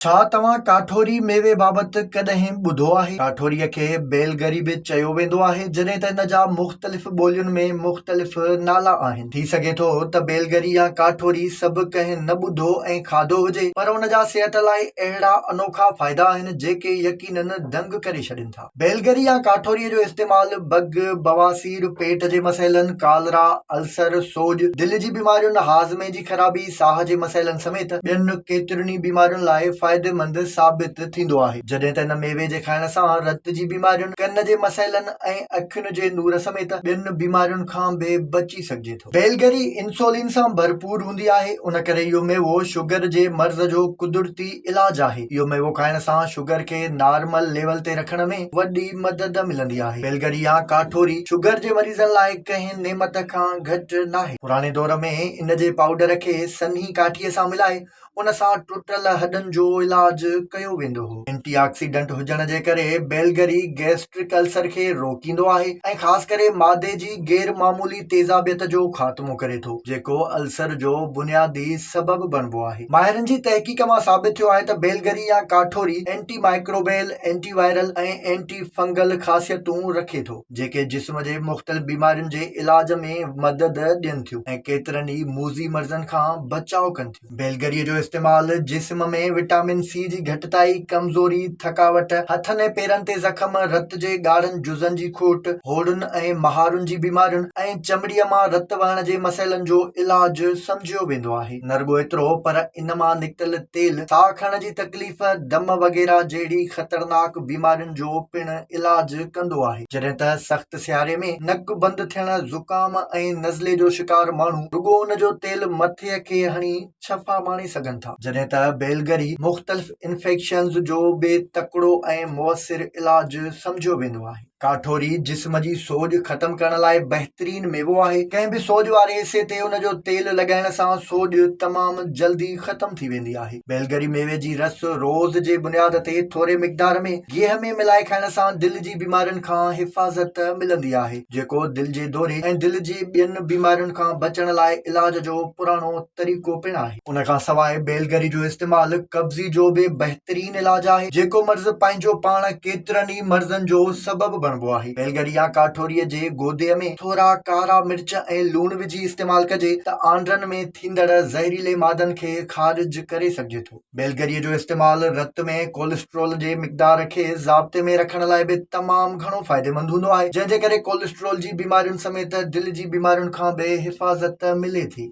ڇا توهان ڪاٺوري ميوي بابت ڪڏهن ٻڌو آهي؟ ڪاٺوريء کي بيلگري به چيو ويندو آهي، جڏهن ته ان جا مختلف ٻولين ۾ مختلف نالا آهن. ٿي سگهي ٿو ته بيلگري يا ڪاٺوري سڀ ڪنهن نه ٻڌو ۽ کاڌو هجي، پر ان جا صحت لاء اهڙا انوکا فائدا آهن، جيڪي يقينن دنگ ڪري ڇڏين ٿا. بيلگري يا ڪاٺوريء جو استعمال بگ، بواسير، پيٽ جي مسئلن، ڪالرا، السر، سوڄ، دل جي بيمارين، هاضمي جي خرابي، ساهه جي مسئلن سميت ٻين ڪيترين ئي بيمارين لاء فائديمند ثابت ٿيندو آهي. جڏهن ته ان ميوي جي کائڻ سان رت جي بيمارين، ڪن جي مسئلن ۽ اکين جي نور سميت ٻين بيمارين کان به بچي سگهجي ٿو. بيلگري انسولين سان ڀرپور هوندي آهي، ان ڪري اهو ميوو شگر جي مرض جو قدرتي علاج آهي. اهو ميوو کائڻ سان شگر کي نارمل ليول تي رکڻ ۾ وڏي مدد ملندي آهي. بيلگري يا ڪاٺوري شگر جي مريضن لاء ڪنهن نعمت کان گهٽ ناهي. پراڻي دور ۾ ان جي پائوڊر کي سنهي ڪاٺيء سان ملائي ان سان ٽٽل هڏن جو علاج ڪيو ويندو هو. اينٽي آڪسيڊنٽ هجڻ جي ڪري بيلگري گيسٽرڪ السر کي روڪيندو آهي ۽ خاص ڪري معدي جي غير معمولي تيزابيت جو خاتمو ڪري ٿو، جيڪو السر جو بنيادي سبب بڻبو آهي. ماهرن جي تحقيق مان ثابت ٿيو آهي ته بيلگري يا ڪاٺوري anti microbial, anti viral ۽ anti fungal خاصيتون رکي ٿو، جيڪي جسم جي مختلف بيمارين جي علاج ۾ مدد ڏين ٿيون ۽ ڪيترن ئي موذي مرضن کان بچاء ڪن ٿيون. بيلگريء جو استعمال جسم ۾ وٽامن سي جي گهٽتائي، ڪمزوري، ٿڪاوٽ، هٿن ۽ پيرن تي زخم، رت جي ڳاڙهن جزن جي کوٽ، هوڙن ۽ مهارن جي بيمارين ۽ چمڙيء مان رت وهڻ جي مسئلن جو علاج سمجهيو ويندو آهي. نه رڳو ايترو پر ان مان نڪتل تيل ساهه کڻڻ جي تڪليف، دم وغيره جهڙي خطرناڪ بيمارين جو پڻ علاج ڪندو آهي. جڏهن ته سخت سياري ۾ نڪ بند ٿيڻ، زڪام ۽ نزلي جو شڪار ماڻهو رڳو ان جو تيل مٿي کي هڻي شفا ماڻي سگهن ٿا. جڏهن ته بيلگري مختلف انفيڪشنز جو به تڪڙو ۽ موثر علاج سمجهيو ويندو آهي. ڪاٺوري جسم جي سوڄ ختم ڪرڻ لاء بهترين ميوو آهي. ڪنهن به سوڄ واري حصي تي ان جو تيل لڳائڻ سان سوڄ تمام جلدي ختم ٿي ويندي آهي. بيلگري ميوي جي رس روز جي بنياد تي ٿوري مقدار ۾ گيهه ۾ ملائي کائڻ سان دل جي بيمارين کان حفاظت ملندي آهي، جيڪو دل جي دوري ۽ دل جي ٻين بيمارين کان بچڻ لاء علاج جو پراڻو طريقو پڻ آهي. ان کان سواء بيلگري جو استعمال قبضي جو به بهترين علاج آهي، جيڪو مرض پنهنجو پاڻ ڪيترن ئي مرضن جو سبب بڻبو آهي. بيلگري يا ڪاٺوريء جي گودي ۾ ٿورا ڪارا مرچ ۽ لوڻ وجهي استعمال ڪجي ته آنڊرن ۾ ٿيندڙ زهريلي مادن کي خارج ڪري سگهجي ٿو. بيلگريء جو استعمال رت ۾ ڪوليسٽرول جي مقدار کي ضابطي ۾ رکڻ لاء به تمام گهڻو فائديمند هوندو آهي، جنهن جي ڪري ڪوليسٽرول جي بيمارين سميت دل جي بيمارين کان به حفاظت ملي ٿي.